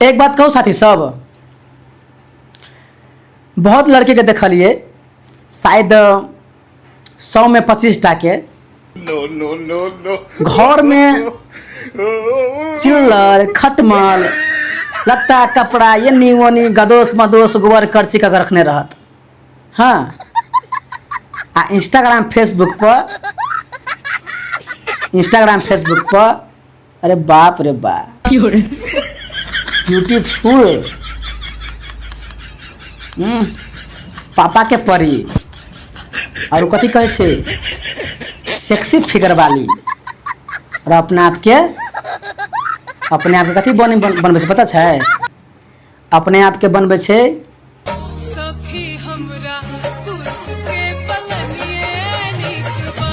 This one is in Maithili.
एक बात कहू साथी सब, बहुत लड़के के देखलिए, शायद 100 में 25 टा के No, no, no, no. घर में चिल्लर खटमल लत्ता कपड़ा एनी ओनी गदोस मदोस गोबर करची कऽ के रखने रहत। हाँ, आ इंस्टाग्राम फेसबुक पर, इंस्टाग्राम फेसबुक पर अरे बाप रे बाप, ब्यूटीफुल, पापा के परी और कथी कहै छै, सेक्सी फिगर वाली, और अपना आपके, अपने आपके कथी बनबै छै पता छै? अपने आपके बनबै छै सखी हमरा कुश के पलनिए नीक बा।